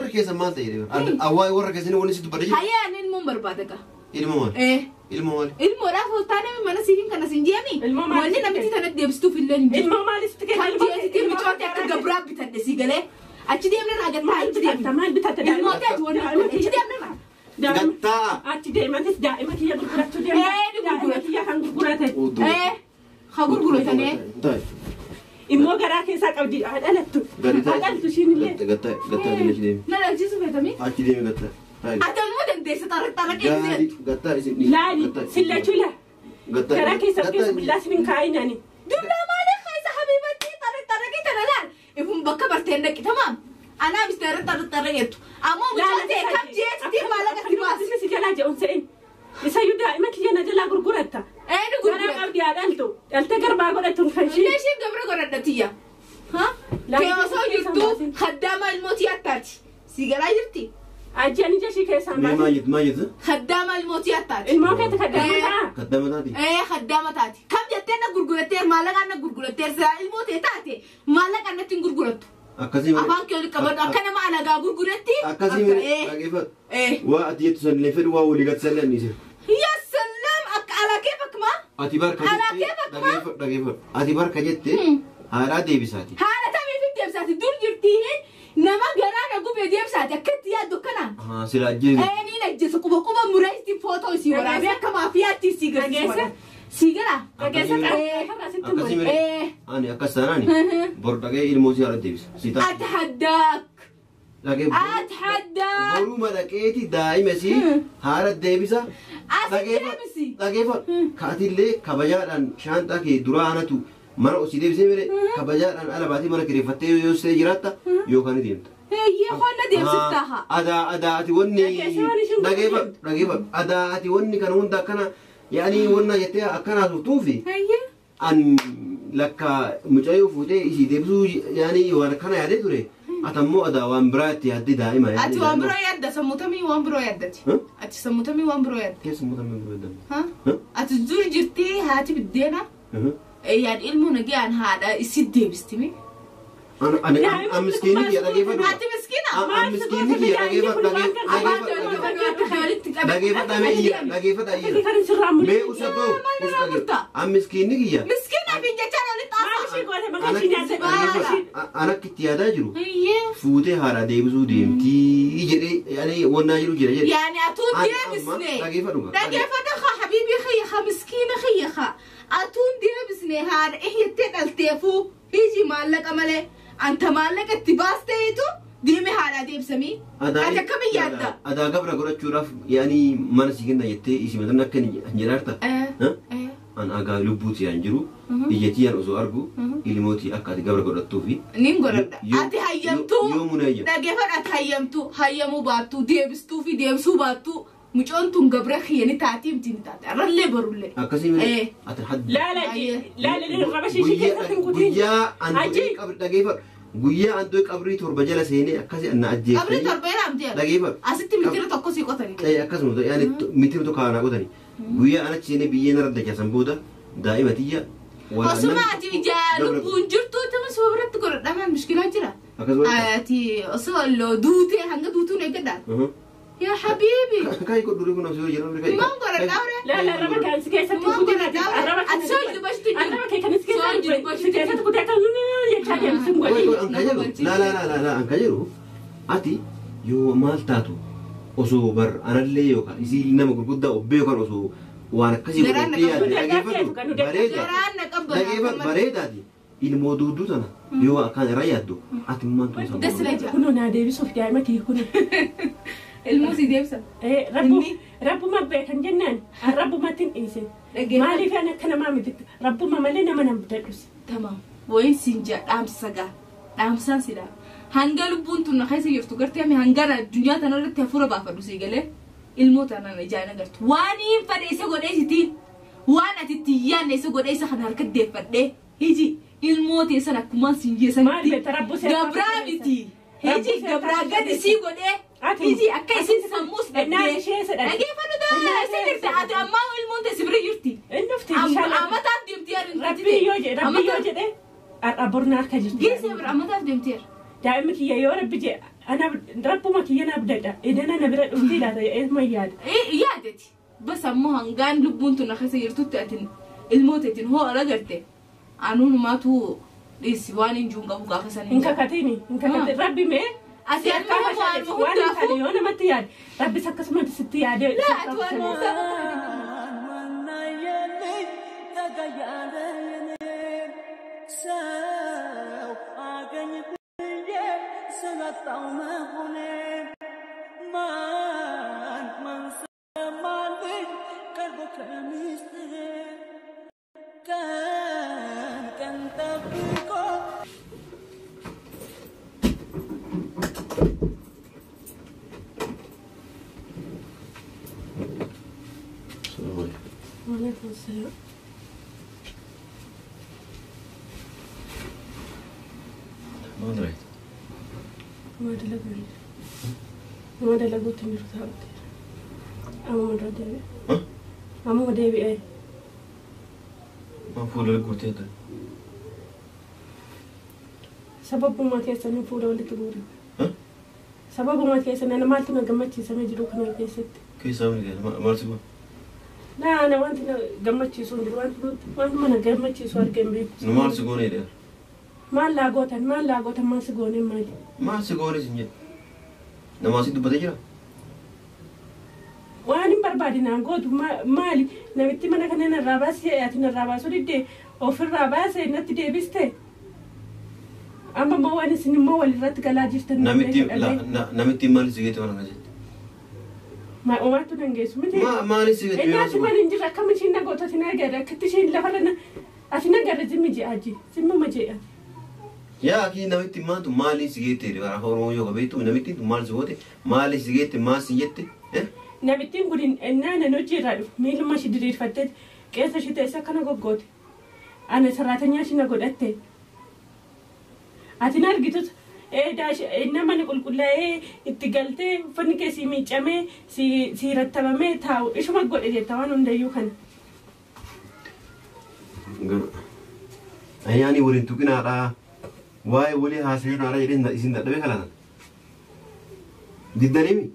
Warri keessa maal ta'e jedhee awwaa warra keessanii wanni sitti badee Hayyaa ani ilmoon barbaada gaa. Ilma maali? Ilma maali? Ilmoodhaaf oltaanee mana siifiin kana sin jeemi. Ilmoo maali Wanni sitti namitti kenna? tanatti deebistuuf illee hin jiru. Ilmoo maali sitti kenna? Kan jeesitti micooti akka gabraa bitadhe sii galee. Achi deemne irraa gattaa Maal achi bitatta? deemne. Maal bitatta? Ilmoo ta'e wanni achi deemne irraa. Gattaa. Achi deematis daa'ima kiyya gurgurachuu deema. Ee, ni Daa'ima gurgurata. kiyya kan gurgurate. Haa gurguratanii. Taa'e. Immoo garaa keessaa qabdi. Haa dhalattu. Gadi Haa taa'e. dhaltu ishiin illee. Gattaa gattaa achi deemi. Na dhalchiisu feetami. Achi deemi gattaa. Taa'e. Ati ilmoo dandeessa xaraq xaraq Gaari gattaa isin dhiisi. Laali sillachuu laa. Gattaa. Garaa keessa keessa billaa sin hin kaa'inani. Dullaa maaliif keessa habiibatti xaraq xaraqii tana laal. Ifun bakka barteen dhaqi tamaam. Anaa misteera xaraq xaraqeettu. Ammoo mucaa ta'e kam jeetti maallaqa itti baasi. Si jalaa jedhuun se'in. Isayyuu daa'ima kiyya na jalaa gurguratta. Ee ni Garaa gurgurata. qabdi haa dhaltu. Dhaltee garbaa godhattu kan Illee ishee. isheen gabra godhadhatiyya. Kee osoo jirtu khaddaama ilmootii attaati. Si galaa jirti? Ajji ani ija ishii keessaa Mee baasi. maal jettu maal jettu? Khaddaama ilmootii attaati. Ilmoo keetti kan Ee. ta'a. Kaddama taati. Ee khaddaama taati. Kam jettee na gurguratteer maallaqaan na gurguratteer silaa ilmoo ta'e taate maallaqaan natti hin gurgurattu. Akkasii malee. Afaan kee oli qabadhu akka nama alagaa gurguratti. Akkasii malee dhaggeeffatu. Waa ati jettu san illee fedhu waa walii gadi san illee anniise. Yaa salaam akka alakee fakkuma. Ati barka Alakee jettee fakkuma. dhaggeeffadhu dhaggeeffadhu. Ati barka jettee haadhaa deebisaati. Haala tamiif deebsaati dur jirtiin nama garaa na gubee deebsaati akka itti yaaddu akkanaan. Sila ajjeesu. Ee niin ajjeesu quba quba mureessi footoo isii waraabee akka maafiyaatti isii garsiisu. Sii galaa? Dhageessa qarqara sitti Akkasii mure. malee. Ani akkas taanaani bor dhagee ilmoo si haadha deebisa. Si ta'a. Atahaddaak. Dhagee Atahaddaak. boruma dhaqeeti daa'ima sii haadha deebisa. As deebisi. Dhageeffadhu. Kaatillee kabajaadhaan shaanxaa kee duraa anatu mana osii deebisee malee kabajaadhaan ala baatee mana kireeffattee yoo see jiraatta yookaan ni deemta. Eeyyee honna deebsiftaa haa. Adaa adaa ati wanni Dhageessa waan ishiin dhageeffadhu dhageeffadhu adaa ati wanni kana hunda akkana yaani wanna jettee akkanaa turtuufi Eeyyee. an lakka mucayyoo fuutee isii deebisuu yaani waan akkana yaadee ture atammoo adaa waan biraa itti yaaddee daa'ima yaani Ati waan biroo yaadda sammuutamii waan biroo yaaddati. Ati sammuutamii waan biroo yaadda. Keessa muutamee biroo yaadda. Ha? Ati dur jirtii haati biddeena. Yaad ilmoo nagayaan haadha isi deebistimi. Ani an miskiinni kiyya dhageeffadhu. Ati miskiina. An miskiinni kiyya dhageeffadhu dhageeffadhu dhageeffadhu mee iyya dhageeffadhu Akka iyya. kan sirraa Mee mul'atu. usaboo Maal irraa murta? an miskiinni kiyya. Miskiina fi jechaan walitti Maal xaasaa. ishii goote maqaa ishii nyaatte? An akka itti yaadaa jiru Eeyyee. fuutee haadha deebisuu deemtii jedhee yaani wannaa jiru jira jedhe. Yani atuun Ani deebisne. amma dhageeffadhu gaa. Dhageeffadhu haa habiibii xiyya haa miskiina xiyya haa. Atuun deebisne haadha ihyattee dhalteefuu hiji maallaqa malee anta maallaqa itti baasteetu deeme haadhaa deebisanii. Ati akkamiin yaadda? Adaa gabra godhachuudhaaf yaani mana si kenna jettee isi matan akka hin jedhaarta. An agaa lubbuuti yaan jiru ijjatii yaan osoo argu ilmootii akka ati gabra godhattuufi. Nin godhadha. Ati hayyamtuu Yoo muna ejja. dhageeffadhu ati hayyamtuu hayyamuu baattuu deebistuu fi deebisuu baattuu mucoon tun gabra xiyya ni taati miti ni taati arrallee barullee. Akkasii malee ati hadda. Laala laala raba ishii keessatti hin kutiin. Guyyaa an du'ee qabri dhageeffadhu. Guyyaa an du'ee qabrii torba jala seenee akkasii na ajjeefte. Qabrii torba jedhamtee. Dhageeffadhu. Asitti mitira tokko sii qotanii. Akkasuma yaani mitira tokko kanaa qotanii. Guyyaa an achi seenee biyyeen irra dachaasan booda daa'ima tiyya. Osuma ati ijaa lubbuun jirtu tama suma biratti godhadhamaan mushkilaa jira. Akkasuma. Ati osoo duutee hanga duutuun eeggadhaan. Yaa habiibi. Kai godhu kun osoo jiran kai. Maal godhadhaa ore? Laala raba kan si keessatti hin kutiin. Arraba Ati soo jiru bashitu jiru. Arraba kee kan si keessatti si keessatti kutee akka jechaa deemtu hin godhin. An ka jedhu la la la la la an ka jedhu ati yoo maal taatu osoo bar anallee yookaan isii nama gurguddaa obbee yookaan osoo waan akkasii godhattee yaadde dhageeffadhu bareeda Garaan na qabba. dhageeffadhu bareedaati ilmoo duuduu tana yoo akkaan irra yaaddu ati maal tun Das la jira. Kunoo naa deebisuuf daa'ima kee kunoo. Ilmoo si deebisa. Rabbuma beekan jennaan rabbumatti hin dhiisin. Maaliif an akka namaa miti rabbuma malee nama nan bitadhus. Tamam. Wayin siin jaa dhaamsa gaa. Dhaamsaan si dhaama. Hanga lubbuun tun na keessa jirtu gartee ami hanga addunyaa tanarratti hafuura baafadhu sii galee ilmoo tanaan ijaan agartu. Waan hin fedhe isa godhee sitiin waan ati itti hin yaadne isa godhee isa kana harka deeffadhee hiji ilmoo teessan akkumaan siin Maal jeesanitti beekta rabbu seera. gabraa miti. Hiji gabraa gadi sii godhee hiji akka isin sammuus Ennaa ishee sedhan. Dhageeffadhu taa isa jirti ati ammaa ilmoon teessi bira jirti. Inni ufti inshallah. Amataaf deemti Rabbii yoo jedhe rabbii yoo jedhe har'a borna harka jirti. Geesse bira amataaf deemteera. Daa'imni kiyya yoo rabbi jedhe Ana rabbuma kiyya na abdadha. Edana na bira dhufti laata eesuma yaada. Yaadeti. Bas ammoo hangaan lubbuun tun keessa jirtutti atin ilmooteetiin hoo argarte anuunumaatu dhiisi waan hin jiru qabu gaafa sanii. Hin kakatini hin kakatin rabbi mee. Asi akka amma waan waan hin taane hundaafuu. yoo namatti yaade rabbis akkasumatti sitti yaade. Laa ati waan hundaafuu. Waalaikum salaam. Maal dalagaa? Nama dalaguu hin jiru. Nama dalaguutti hin jiru taa'utti. Ammuma dura deebi'e. Ammuma deebi'e. Maal fuula guurtee ta'e? Sababuma keessanii fuula walitti guure. Sababuma keessanii ana maaltu na gammachiisamee jiru kana keessatti. Keessaa miti maal si goone? Naa ana wanti na gammachiisu hin jiru wantuma na gammachiisu argee hin beeku. Nu maal si goone jedhe? Maal laa gootan maal laa gootan maal si goonee maali? Maal si goone sin jedhe? Namaa si dubbatee jira? Waan hin barbaade naan gootu maali namitti mana kana narraa baasee ati narraa baasuu diddee ofirraa baasee natti deebiste. Amma immoo waan isin immoo walirratti galaa jirtan. Namitti maal si geette mana keessatti? Uumaatu nan geessu miti. Maal si geette? Inni ati mana hin jirre akkam ishiin na gootu ati na agarre akkatti ishiin lafarra na ati na agarre zimmi je'a ji zimmuma je'a. Yaa akii namitti maantu maali si geette afaan Oromoo yoo qabeettu namitti maal si goote maali si geette maal si jette? Namittiin kun ennaa nan hojiirraa dhufu miiluma ishii diriirfattee qeensa ishii teessee akkana goggoote. Ana saraatanyaa ishii na godhatte. Ati na argitus ennaa mana qulqullaa'ee itti galtee uffanni kee sii miicamee sii rattabamee taa'u ishuma godhe jetta waan hundayyuu kana. Ayyaanii waliin tuqinaadhaa waa'ee walii haasa'uudhaadhaa jedhee isin dadhabee kalatan. Diddaniimi?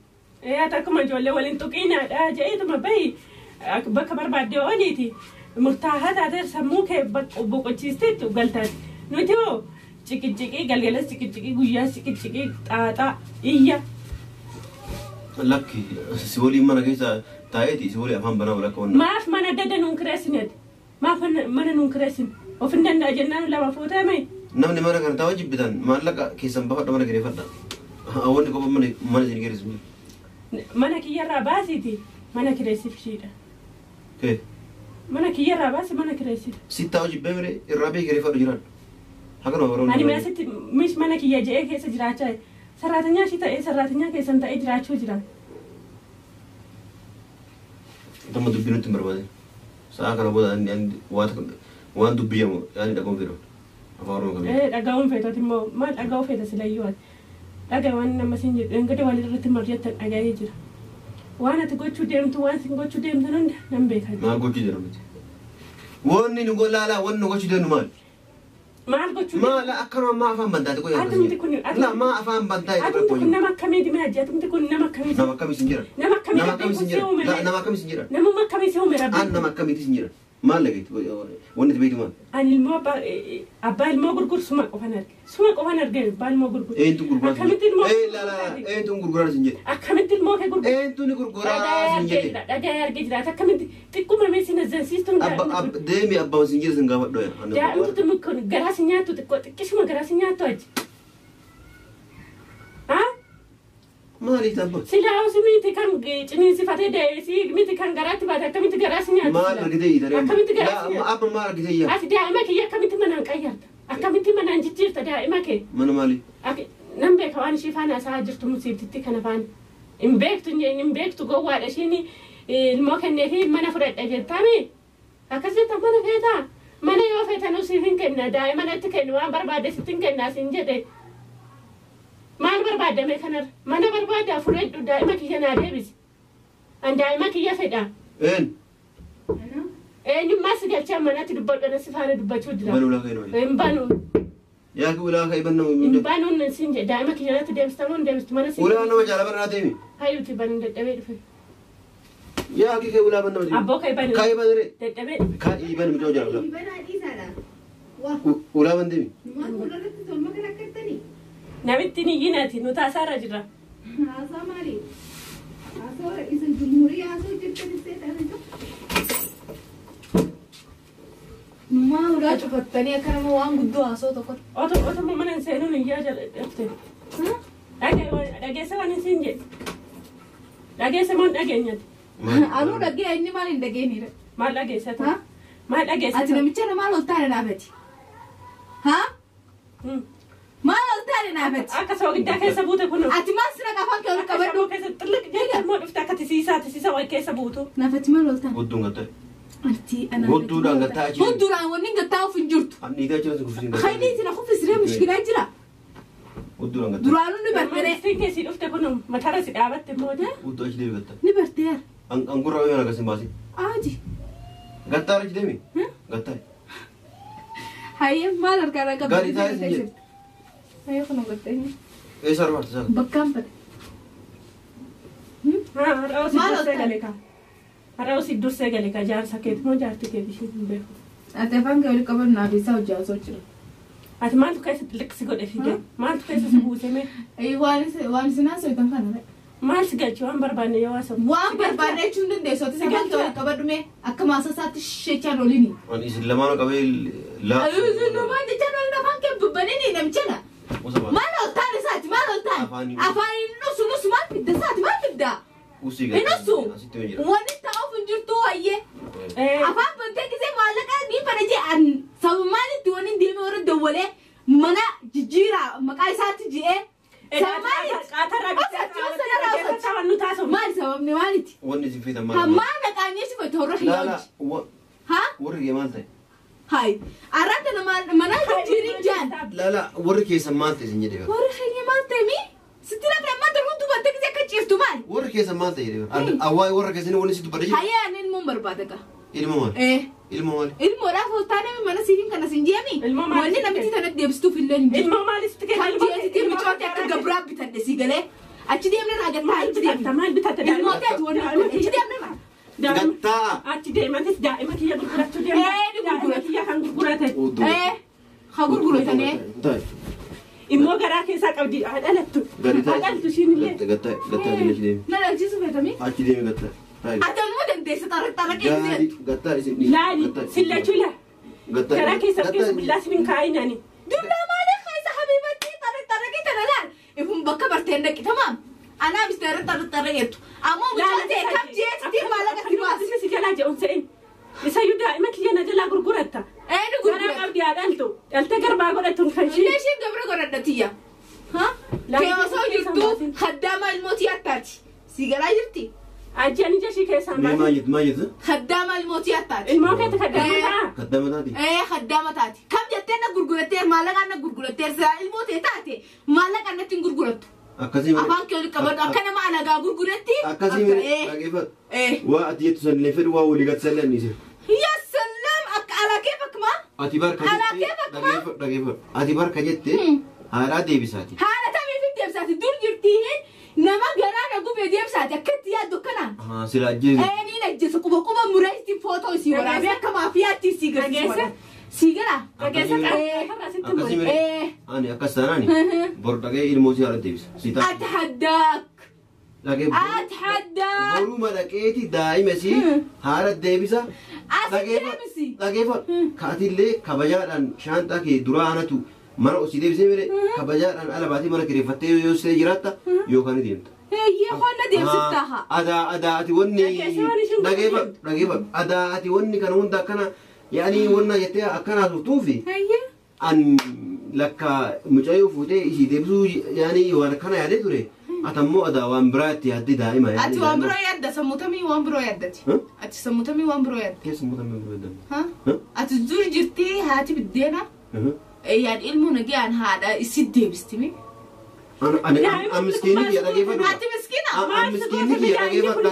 Ati akkuma ijoollee waliin tuqinaadhaa jedheetuma bahi bakka barbaaddee ooliiti murtaa'aa taatee sammuu kee boqochiisteetti galtaati. Nuti hoo ciqiciqii galgalas ciqiciqii guyyaas ciqiciqii xaaxaa iyya. Lakki si waliin mana keessa taa'eeti si waliin afaan banaa walakka wanna. Maaf mana adda adda nuun kireessineeti? Maaf mana nuun kireessine? Of hin danda'a jennaan lama fuutame. Namni mana kana taa'u jibbitan maallaqa keessan baafadha mana kireeffadha. Wanni kopha mana isin kireessu hin jiru. Mana kiyyarraa baasiiti mana kireessiif ishiidha. Kee? Mana kiyyarraa baasi mana kireessiif. Si taa'u jibbee mire irraa bee kireeffadhu jiraadhu. Hakanuma baroonni. Ani asitti mis mana kiyya je'ee keessa jiraachaa saraatanyaa ishii ta'ee saraatanyaa keessan ta'ee jiraachuu jira. Amma dubbii nutti hin barbaadin. Sa'a kana booda waan dubbiyamu yaani dhaga'uun fedhu. Afaan Oromoo kamii. Dhaga'uun feetoti immoo maal dhaga'uu feeta silayyuu ati. Dhagaa waan nama siin jedhu engada wal irratti marjattan dhaga'ee jira. Waan ati gochuu deemtu waan sin gochuu deemtan hunda nan beeka. Maal gochuu deemnu miti? Wanni nu laalaa wanni nu gochuu deemnu maal? Maal gochuu Maal akkanuma maa afaan bantaate qoyaa Atumti kun La maa afaan bantaate atumti kun nama akkamiiti mee ajji atumti kun nama akkamiiti? Nama akkamii sin jira? Nama akkamii Nama akkamii sin jira? uume? Nama akkamii sin jira? Namuma akkamii si uume rabbi? An nama akkamiiti sin jira? Maal lageetti wanni itti beektu maal? Ani ilmoo abbaa ilmoo gurguru suma qofan arge. Suma qofan arge abbaa ilmoo gurguru. Eentu gurguraa sin Akkamitti ilmoo jedhe? La la la eentu gurguraa sin jedhe? Akkamitti ilmoo kee gurguru? Eentu ni gurguraa sin jedhe? Dhaga'ee argee jiraata. Akkamitti xiqquma mee sin azzansiistu Abba deemi abbaa sin jedhe sin gaafadhu yaa. Daa'imtu tun kun garaa si nyaattu xiqqoo xiqqishuma garaa si nyaattu aji. Maaliif abba? Silaa miti kan ciniinsifatee da'ee miti kan garaatti baate akkamitti garaa si nyaattu? Maal argitee hiitaree? Akkamitti garaa si nyaattu? Abba maal argitee yaa? Ati daa'ima kiyya akkamitti manaan qayyarta? Akkamitti manaan jijjiirta daa'ima kee? Mana maali? Nan beeka waan ishii faana haasa'aa jirtu musiibtitti kana faana. Hin beektu hin beektu gowwaadha ishiin ilmoo kenneefi mana fudhadha jettami. Akkas jetta mana feetaa? Mana yoo feetan siif hin kenna daa'ima natti kennu waan barbaadde sitti hin kennaa siin jedhe. Maal barbaadame kanarra? Mana barbaaddaa fudhadhu daa'ima kiyya naa deebisi. An daa'ima kiyya fedha. Een? Eenyummaa si galchaa manatti dubbadhu si faana dubbachuu jira. Banuu laa kennu. Hin banu. Yaa kee ulaa ka'ii banna. Hin banuun siin jedhe daa'ima kiyya irratti deebistamoo hin deebistu mana siin. Ulaa nama jaala banaa deemi. Hayyuuti banuun dadhabee dhufe. Yaa kee ulaa banna. Abboo ka'ii banu. Ka'ii banare. Dadhabee dhufe. Ka'ii banu mucaa jaala. Banaa dhiisaadha. Waa Ulaa ban deemi. numaan fuulduratti tolma kana akkattanii. Namitti ni yinati nu taasaarra jirra. Haasaa maali? Haasaa isin jumhuurii haasoo jirtan seetaan jiru. Numaa ulaa cufattanii akka nama waan guddoo haasoo tokko. Otoo mana hin seenuun iyyaa jala dhufte. Dhageessa waan hin siin jedhe. Dhageessa moo hin dhageenyati? Anuu dhagee inni maal hin dhageenidha. Maal dhageessa ta'a? Maal dhageessa Ati namicha na maal ol taane naafati? Haa? Maal ol taane naafati? Akka soogiddaa keessa buute kun. Ati maal sira afaan kee ol qabadhu? Keessa xilliq jecha immoo dhufte akka tisiisaa tisiisa wal keessa buutu. Naafati maal ol taane? Hudduun gatta'e. Ati ana. Hudduudhaan gatta'aa jiru. Hudduudhaan wanni gatta'aa of hin jirtu. Anniitaa jiran si kuffisiin gatta'e. Khayni itti na kuffisiree mushkilaa jira. Hudduudhaan gatta'e. Duraanuu ni bartee. Siin keessi dhufte kun matarra si dhaabatte immoo. Hudduu achi deemi gatta'e. Ni bartee. Angurraa yoo akkasiin baasii. Aji. Gatta'e achi deemi. Gatta'e. Hayyee maal harkaa qabda? Gaarii taa'ee sin jedhe. Hayyee kun gatta'e. Eessa arbaarte sana? Bakkaan bade. Har'a osii dursee gale ka jaarsa keeti moo jaarti keeti ishee hin beeku. Ati afaan kee walitti qabadhu naaf isaa hojii haasoo jira. Ati maaltu keessa xilliqsi godhe fide? Maaltu keessa si buuse mee? Waan isin haasoo kana. Maal si galchi waan barbaanne yoo haasoo? Waan barbaanne jechuun dandeessu ati afaan kee walitti qabadhu mee akka maasa isaatti shechaan oliini. Waan isin lamaanuu qabee laa. Isin lamaan jechaan oliin afaan kee bubbanini namichana. Maal ol taane isaati maal ol taane? Afaan nusu nusu maal fidda isaati maal fidda? Inusu wanni taa'uuf hin jirtu wayyee. Afaan bantee gisee maallaqa ni fana jee an sababa maalitti wanni deemee warra dawwalee mana jijjiiraa maqaa isaatti ji'ee. Sababa maalitti? Maali sababni maalitti? Wanni isin feetan maali? Maal maqaan si feetu warra kiyyaa Haa? Warri kee maal ta'e? Hayi arraata mana jijjiirin jaan. Laala warri keessan maal ta'e isin jedhee. Warri keenya maal ta'e mii? Sitti lafa ammaa darbuun dubbatti gisee akka ciiftu maali? Warri keessan maal ta'e jedhee. Awwaay warra keessanii wanni si dubbadhe jiru. Hayyee ani ilmoon barbaada qa. Ilma maali? Ilma maali? Ilmoodhaaf ol taane mana siifin kana sin jeemi. Wanni namitti tanatti deebisituuf illee hin jiru. Ilmoo maali sitti kenna? Kan jeesitti micooti akka gabraa bitadhe si galee. Achi deemne irraa gattaa achi deemne. Maal bitatte? Ilmoo ta'etu wanni achi deemne maa? Gattaa. Achi deematis daa'ima kiyya gurgurachuu deemna. Ni gurguratu. Kiyya kan gurgurate. Haa gurguratanii. Immoo garaa keessaa qabdi haa dhalattu. Haa dhaltu ishiin illee. Gattaa gattaa achi deemi. Na dhalchiisu feetamii? Achi deemi gattaa. Ati ammoo dandeessa xaraqee Gaarii gattaa isin. Laali sillachuu la. Garaa keessa keessa billaa sin hin kaa'inani. Dullaa maalee keessa habiibatti xaraqee tana laal. Ifun bakka barteen dhaqi tamaam. Anaa misteera xaraqeettu. Ammoo mucaa ta'e kam jeetti maallaqa itti baasi. Si jalaa jedhuun se'in. Isayyuu daa'ima kiyya na jalaa gurguratta. Eeni Garaa gurgurata. qabdi haa dhaltu. Dhaltee garbaa godhattuun kan ishee. Illee isheen gabra godhadhatiyya. Kee osoo jirtu khaddaama ilmootii attaati. Si galaa jirti? Ajjaan ija ishii keessaan Mee baasi. maal jettu maal jettu? Khaddaama ilmootii attaati. Ilmoo keetti kaddaama ta'a. Kaddama taati. Khaddaama taati. Kam jettee na gurguratteer maallaqa na gurguratteer silaa ilmoo ta'e taate maallaqa natti hin gurgurattu. Akkasii Afaan kee walitti qabadhu akka nama alagaa gurguratti. Akkasii dhageeffadhu. Waa ati jettu san illee fedhu waa walii gadi sallee anniise. Yaa salaam akka alakee fakkuma. Ati barka jettee dhageeffadhu dhageeffadhu. Ati barka jettee haadhaa deebisaati. Haala kamiif deebsaati dur jirtiin nama garaa na gubee deebsaati akkatti yaaddu akkanaan. Sila ajjeesu. Niin ajjeesu quba quba muree footoo isii waraabee akka maafiyaatti isii garsiisu. Si galaa? Dhageessa qaama sitti Akkasii mure. mire. Ani akkas taanaani bor dhagee ilmoo si haadha deebisa. Si ta'a. Atahaddaak. Dhagee Atahaddaak. boruma dhaqeeti daa'ima si haadha deebisa. As deebisi. Dhageeffadhu. Kaatillee kabajaadhaan shaanxaa kee duraa anatu mana osii deebisee mire kabajaadhaan ala baatee mana kireeffattee yoo see jiraatta yookaan ni deemta. Eeyyee honna deebsiftaa haa. Adaa adaa ati wanni dhageeffadhu dhageeffadhu adaa ati wanni kana hunda akkana yaani wanna jettee akkanaa turtuufi Eeyyee. an lakka mucayyoo fuutee isii deebisuu yaani waan akkana yaadee ture atammoo adaa waan biraa itti yaaddee daa'ima Ati waan biroo yaadda sammuutamii waan biroo yaaddati. Ati sammuutamii waan biroo yaadda. Keessa muutamee biroo yaadda. Ati dur jirtii haati biddeena. Yaad ilmoo nagayaan haadha isi deebistimi. Ani miskiinni kiyya dhageeffadhu. Ati miskiina. Miskiinni kiyya dhageeffadhu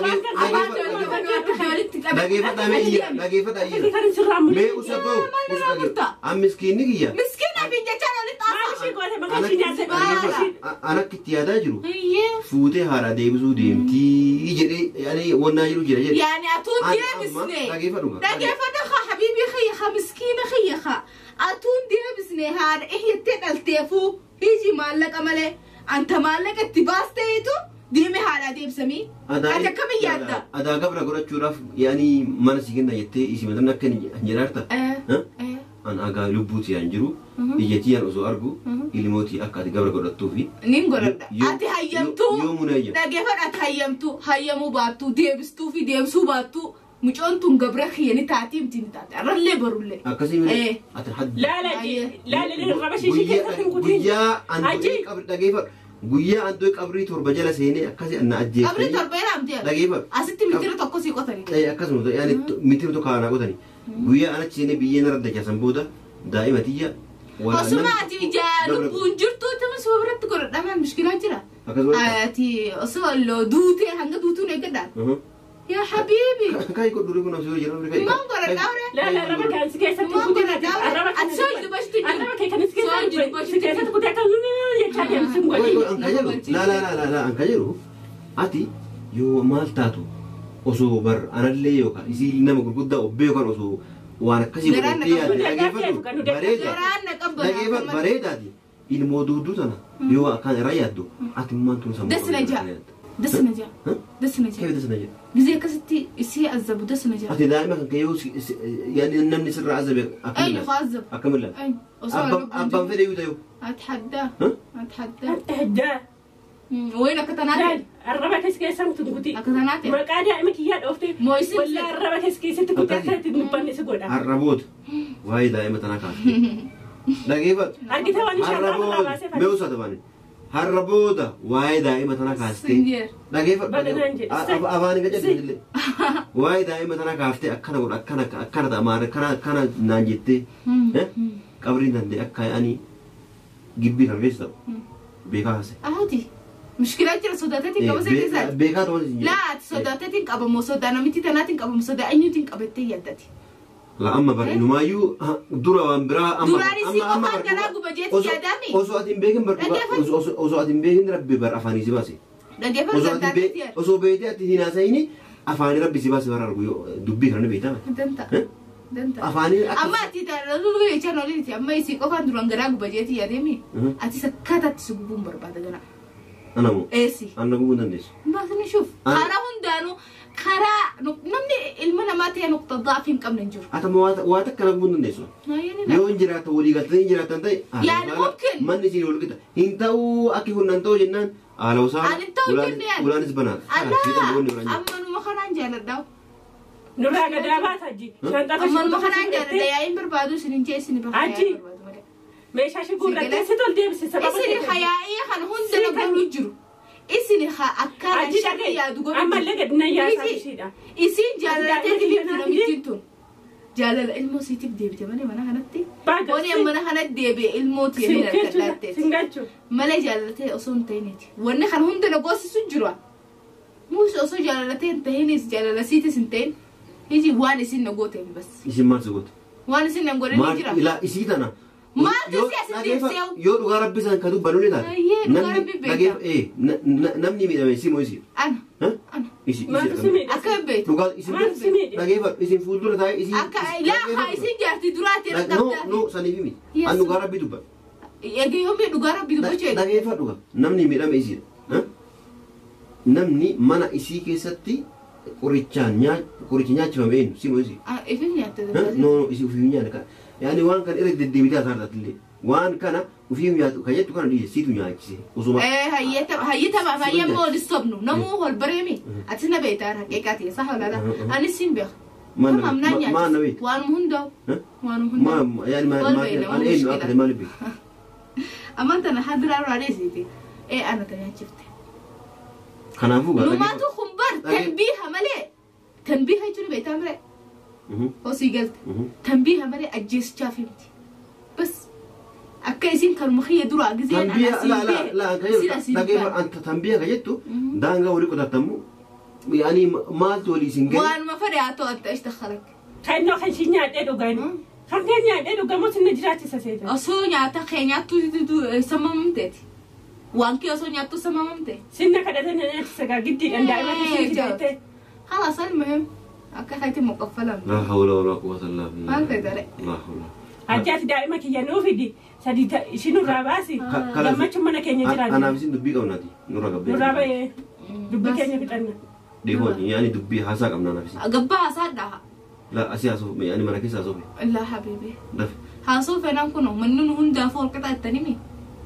dhageeffadhu dhageeffadhu mee usa ba'u miskiinni kiyya. Miskiina Ifin jechaan olitti Maal haasa'u. ishii goote maqaa ishii nyaatte maqaa ishii. An akka itti yaadaa jiru Iyyee. fuutee haadha deebisuu deemtii jedhee yaani wannaa jiru jira jedhe. Yani atuun Ani amma deebisne. dhageeffadhu gaa. Dhageeffadhu haa habiibii xiyya haa miskiina xiyya haa. Atuun deebisne haadha ihyattee dhalteefuu hiji maallaqa malee. Anta maallaqa itti baasteetu deeme haadhaa deebisanii. Ati akkamiin yaadda? Adaa gabra godhachuudhaaf yaani mana si kenna jettee isii matamni akka hin jedhaarta. An agaa lubbuuti yaan jiru ijjatii yaan osoo argu ilmootii akka ati gabra godhattuufi. Nin godhadha. Ati hayyamtuu. Yoo muna hayyam. Dhageeffadhu ati hayyamtuu hayyamuu baattuu deebistuu fi deebisuu baattuu mucoon tun gabra kiyya ni taati miti ni taati. Arrallee barullee. Akkasii miti ati hadda. Laala laala raba ishii keessatti hin kutiin. Guyyaa an du'ee qabri dhageeffadhu. Guyyaa an du'ee qabrii torba jala seenee akkasii na ajjeessanii. Qabrii torba jedhamti. Dhageeffadhu. Asitti mitira tokko sii qotanii. Akkasuma yaani mitira tokko kaanaa qotanii. Guyyaa an achi seenee biyyeen irra dachaasan booda daa'ima tiyya. Osuma ati ijaa lubbuun jirtu tuma suma biratti godhadhaa mushkilaa jira. Ati osoo duutee hanga duutuun eeggadhaa. Yaa habiibi. Kai godhu kun osoo jiru. Maal godhadhaa ore? Laala raba kan si keessatti Maal kutiin godhadhaa ore? arraba Ati soo jiru bashitu jiru. Arraba kee kan si keessatti kutee akka jechaa deemtu hin godhin. La la la la an ka jedhu ati yoo maal taatu osoo bar anallee yookaan isii nama gurguddaa obbee yookaan osoo waan akkasii godhattee yaadde dhageeffadhu bareeda dhageeffadhu bareedaati ilmoo duuduu tana yoo akkaan irraa yaaddu ati immaan tun sammuu Dasna jaa. Dasna jaa. Dasna jaa. Keef dasna jaa. Gizee akkasitti isii azabu dasna jaa. Ati daa'ima kan kee yoo yaani namni sirraa azabe Eenyu azabu? Akkam ilaala? Eenyu? Osoo Abbaan fedhe yoo ta'u. Atحدى atحدى Atahaddaa. وين akka tanaate? Arraba keessa keessan tun kuti. Akka tanaate? Maqaa daa'ima kiyyaa dhooftee. Moo'isin. Wallaa arraba keessa keessatti kutee akka itti dubbanne si godha. Arraboota waa'ee daa'ima tanaa kaafte. Dhageeffadhu. Argite waan ishee arraba irraa baasee Har'a booda mee usaata baane. Har'a booda waa'ee daa'ima tanaa kaastee. Dhageeffadhu. Afaan hin qajeelchu illee. Waa'ee daa'ima tanaa kaaftee akkana godha akkana akkana ta'a maal akkana akkana naan jettee. Qabriin danda'e akka ani gibbii kan keessa ta'u. Beekaa haase. Ahati. Mushkilaa jira sodaateetiin qaba see keessaati. Beekaa ta'uu hin jiru. Laa ati sodaateetiin qabamoo sodaa namitti tanaatiin qabamoo sodaa eenyuutiin qabattee yaaddati. La amma bar inumaayyuu dura waan biraa amma Duraan isii qofaan garaa guba jeetti yaadami. Osoo ati hin beekin bar osoo ati hin beekin rabbi bar afaanii si baase. Dhaggeeffatu danda'ateetti yaada. Osoo beektee ati hin haasa'ini afaanii rabbi si baase bara argu dubbii kana ni beektama. Danta'a. Danta'a. Afaanii Amma ati lulu jechaan oliiti amma isii qofaan duraan garaa guba jeetti yaademi. Ati sakkaataatti si gubuun barbaada ganaa. Anamoo. Eessi. Anna gubuu hin dandeessu. Baasni shuuf. Karaa hundaanuu karaa namni ilma namaa ta'e nuqxa daafii hin qabne hin jiru. Ati ammoo waa takka na gubuu hin dandeessu. Yoo hin jiraatan walii galtanii hin jiraatan ta'e. Yaani mumkin. Manni isin wal qixa. Hin ta'uu akki kun nan ta'u jennaan haala osaa. Ani ta'u jenne yaani. Ulaanis banaadha. Alaa amma numa kanaan jaaladhaa. Nurraa gadaa baata aji. Shanxaa Amma numa kanaan jaaladha yaa'iin barbaadu isin hin jee isin bakka Aji. yaa'ii barbaadu malee. Meeshaa ishee guurrattee si tol deebise sababa Isin hayaa'ii kan hunda na godhu jiru. Isin akkaan Aji sharri dhagee yaadu godhu ammallee gad na yaasaa ishiidha. Isin jaalatee deebite namittiin tun. Jaalala ilmoo siitiif deebite malee mana kanatti. Baga Wani mana kanatti deebi'e ilmoo tiyyee harkadhaatteeti. Sin galchu. Malee jaalatee osoo hin ta'iniiti. Wanni kan hunda na goosisu jiru. Muus osoo jaalatee hin ta'inis jaalala siitis hin ta'in. Iji waan isin na gooteef bas. Isin maal si goote? Waan isin na godhe ni jira. Ilaa isii tana. Maaltu si asitti ibsee? Yoo dhugaa rabbi isaan ka dubbannu ni taate. Ayyee, dhugaa rabbi beeka. Namni miidhame isii moo isii? Ana. Ana. Isii. Maaltu si miidhe? Akka hin beektu. Dhugaa isin Maaltu si miidhe? dhageeffadhu isin fuuldura taa'ee isii. Akka laa haa isin jaartii duraati irra No qabdaa. no saniif miti. An dhugaa rabbi dubbadhu. Egaa yoomii dhugaa rabbi dubbachuu eega. Dhageeffadhu dhugaa. Namni miidhame isiidha. Namni mana isii keessatti qorichaan qorichi nyaachifame eenyu si moo isii? Ifin nyaatte. No no isii ofii nyaata kan. Yaani waan kana irra deddeebitee haasa'aa illee waan kana ofii nyaatu kan jettu kana dhiise siitu nyaachise osuma. Hayyee taphaaf hayyee immoo wal sobnu namuu wal bareemi ati na beektaa haqiiqaati sax walaala anis sin beeka. Maal na beekta? Waanuma hundaa'u. Waanuma hundaa'u. Maa yaani maal an eenyu akka ta'e maal beekta? Ammaan tana hadiraa irraa dheessite ee ana ta nyaachifte. Kanaafuu gaa. Numaatu kumbar tanbiiha malee tanbiiha jechuun beektaa malee. Osii galte tanbiiha malee ajjeesichaaf himti. Bas akka isin kanuma kiyya duraa gizeen Tanbiiha ka jettu daangaa walii qotattamu yaani maaltu walii isin gahe. Waanuma fedhe haa ta'u adda ishta khalaq. Kennoo kan ishii nyaadhee dhugani. Kan keenya nyaadhee dhugamus inni jiraachisa seeta. Osoo nyaata kee nyaattu samamamteeti. Waan kee osoo nyaattu samamamte. Sinna kadhatee na nyaachisa gaa giddiidhaan daa'ima keessatti fidattee. خلاص المهم akka keetti muqaffalam. Laa hawla walaa quwwata illaa billah. Maal ta'e daree? Laa hawla. Ajjaati daa'ima kiyya nuu fidi sadii ishii nurraa baasi. Gammachuun mana keenya jiraanna. Anaaf isin dubbii qabnaati nurra gabbee. Nurraa ba'ee dubbii keenya fixanna. Dhiifoo yaani dubbii haasaa qabna anaaf isin. Gabbaa haasaadha. La asii haasoo yaani mana keessa haasoo. Laa habiibi. Dafe. Haasoo fedhan kun manni nu hundaafuu ol qixaattanii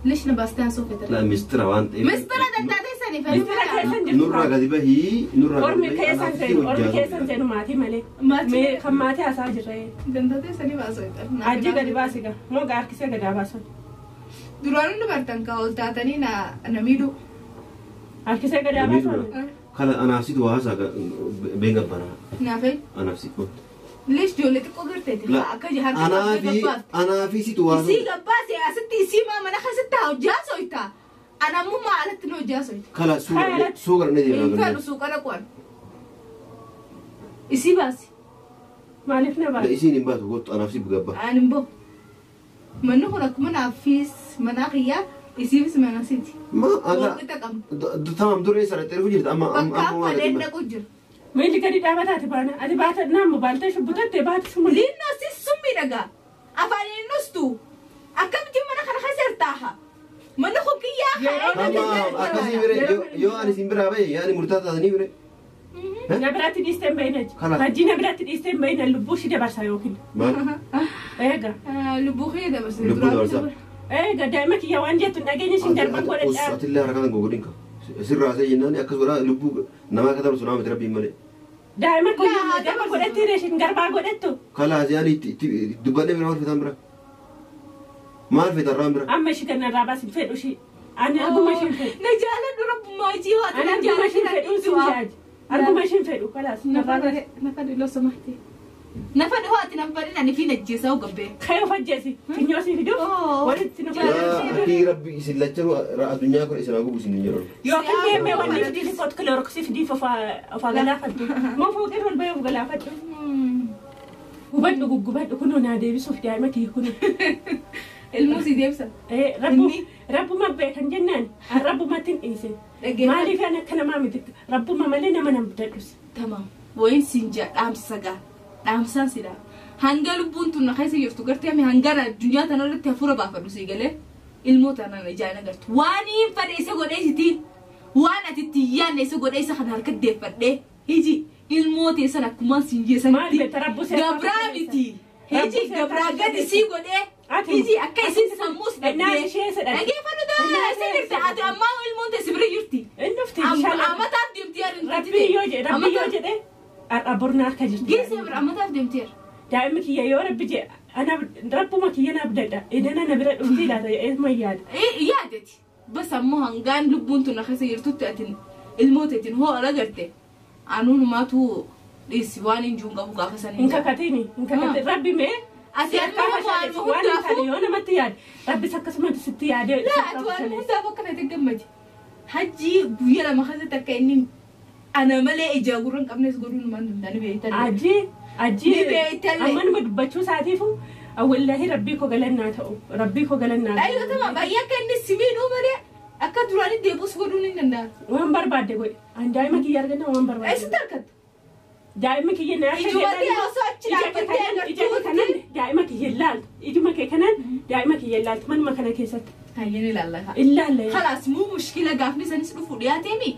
ليش نباستان سوف La mistira waan ta'eef. مسترا دنداتي Mistira keessan jirtu. Nurraa gadi bahii nurraa gadi Ormi keessan seenu ormi keessan seenu maatii malee. Maatii Kan maatii haasaa jirre. دنداتي سني باسو Ajji gadi baasi gaa moo gaa harkisee gadaa baasan. Duraan dubartan ka ol taatanii na miidhu. Harkisee gadaa baasan. Kala anaaf situ waa haasaa been gabbanaa. Naafee Anaaf situ. ليش ijoollee xiqqoo garteeti akka harka Anaafi situ waa Isii gabbaase asitti isii maa mana keessatti hojjaa soita. Ana ammoo maalatti na hojjaa soita. Kala suuqa ne Hin deemaa. fedhu suuqa dhaquun. Isii baasi. Maaliif na baasi? Isiin hin baatu kottu anaaf si gabba. Ani hin bahu. Manni kun akkuma naafis mana kiyyaa isiifis mana siiti. Ma ala Walqixa qabna. tamam duree sarara dhufu jirta amma amma Bakka amma fadheen dhaqu jira. Miilli gadi dhaabataati baana. Ati baata naammu baaltee shubbutattee baata summa. Linnoo si summi dhagaa. Afaan innustu. Akkamitti mana kana keessa hirtaaha? Manni kun kiyyaa Tamam akkasii bire yoo ani isin biraa bahe yaani murtaa taatanii bire. Na biratti dhiistee hin bahin achi. Kalaas. Hajji na biratti dhiistee hin bahin lubbuu ishii dabarsa yookiin. Maal? Eega. Lubbuu kee dabarsa. Lubbuu dabarsa. Eega daa'ima kiyya waan jettu hin dhageenye ishiin darban godhadhaa. Atillee harka kan gogodhin ka. Sirraa see jennaan akkas godhaa lubbuu namaa akka dabarsu nama miti rabbiin malee. Daa'ima kiyya darba godhattee ishiin garbaa godhattu. Kalaas yaani dubbannee bira maal fetan bira? Maal fetan raan bira? Amma ishii kanarraa baasin fedhu ishii. Ani arguma ishiin fedhu. Na jaaladhu rabbummaa ijii waa Ani arguma ishiin fedhu sin jaaji. Arguma ishiin fedhu kalaas. Narraa baasi. Nafa dhiloo samahte. Nafa dhihoo ati nan fadhin ani fi najjeesaa gabbee. Kayoo fajjeesi. Funyoo si fiduuf walitti nu Akki rabbi isin lachanuu addunyaa kun isin haa gubu isin hin jedhamu. Yookiin deemee wanni fidii qotu kilooroksii fidiif ofaa galaafadhu. Moo fooqeen ol bahee of galaafadhu. Gubadhu guggubadhu kunoo naa deebisuuf daa'ima kiyya kunoo. Ilmuu si deebisa. Rabbuma beekan jennaan rabbumatti hin dhiisin. Maaliif ani akka namaa miti rabbuma malee nama nan budadhus. Tamam. Wayin siin jaa dhaamsa gaa. Dhaamsaan si dhaama. Hanga lubbuun tun na keessa jirtu gartee ami hanga addunyaa tanarratti hafuura baafadhu sii galee ilmoo tanaan ijaan agartu. Waan hin fadhe isa godhee sitiin waan ati itti yaadne isa godhee isa kana harka deeffadhee hiji ilmoo teessan akkumaan siin jeessanitti gabraa miti. Hiji gabraa gadi sii godhee hiji akka isin sammuus dhageeffadhu taa isin jirti ati ammaa ilmoon teessi bira jirti. Amataaf deemti yaadin. Rabbii yoo jedhe rabbii yoo jedhe abornaa harka jirti. Geessee bira amataaf deemteera. Daa'imni kiyya yoo rabbi jedhe ana rabbuma kiyya na abdadha edana na bira dhufti laata eesuma yaada. Yaadati bas ammoo hangaan lubbuun tun keessa jirtutti atin ilmoo teetiin hoo ala garte anuunumaatu dhiisi waan hin jiru qabu gaafa sanii. Hin kakatini hin kakatin rabbi mee. Ati waan hundaafuu yoo namatti yaade rabbis akkasumatti sitti yaade. Laa ati waan hundaafuu akka feete gammadi. Hajji guyyaa lama keessatti akka inni ana malee ija gurra hin qabnes godhuu numaan danda'ani beektan. Ajji ajji amma nama dubbachuu isaatiifu wallahi rabbii koo galannaa ta'u rabbii koo galannaa. Ayyoo tama baay'ee akka inni si miidhuu malee akka duraanii deebuus godhuun hin danda'a. Waan barbaadde godhe an daa'ima kiyya arganna waan barbaadde. Eessatti argatta? Daa'ima kiyya na Ijuma kee osoo achi dhaabbattee agartuu kanan daa'ima kiyya ilaaltu ijuma kee kanan daa'ima kiyya ilaaltu manuma kana keessatti. Hayyeen ilaalla. Ilaalla. خلاص مو مشكلة قافني سنس رفو دياتيمي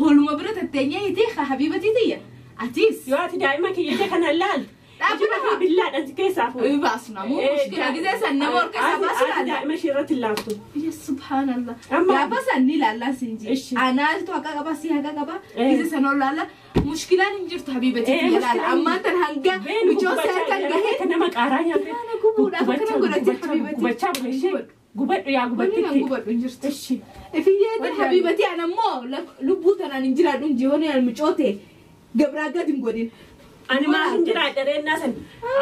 هولما برا تتنيا يتيخ حبيبتي تيا أتيس yoo ati daa'ima kiyya ija kana ilaaltu ijuma kee billaadhaan si keessaa fuudhu. باسنا مو مشكلة كذا سنة مركز باسنا Ati daa'ima ishee irratti ilaaltu. يا سبحان الله يا بس أني لا لا سنجي أنا تو هكا بس هكا بقى كذا سنة لا لا مشكلة نجرت حبيبتي لا لا أما أنت هنجا مجوز هكا Nama qaaraa nyaate. أنا قبول أنا قلت حبيبتي Gubachaa bule ishee. Gubadhu yaa Wanni nan gubattitti. gubadhu hin jirtu. Ishi. Ifiyyeetiin habiibatii ana immoo lubbuu tanaan hin jiraadhu hin jihoon ani mucoote gabraa gadi hin godhin. Ani maal hin jiraadha reennaa san.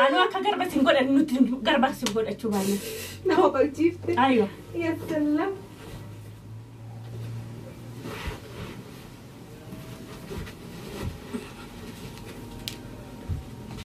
Anuu akka garba sin godhan nuti garba sin godhachuu baanna. Nama balchiifte. Aywa. Yaa salaam.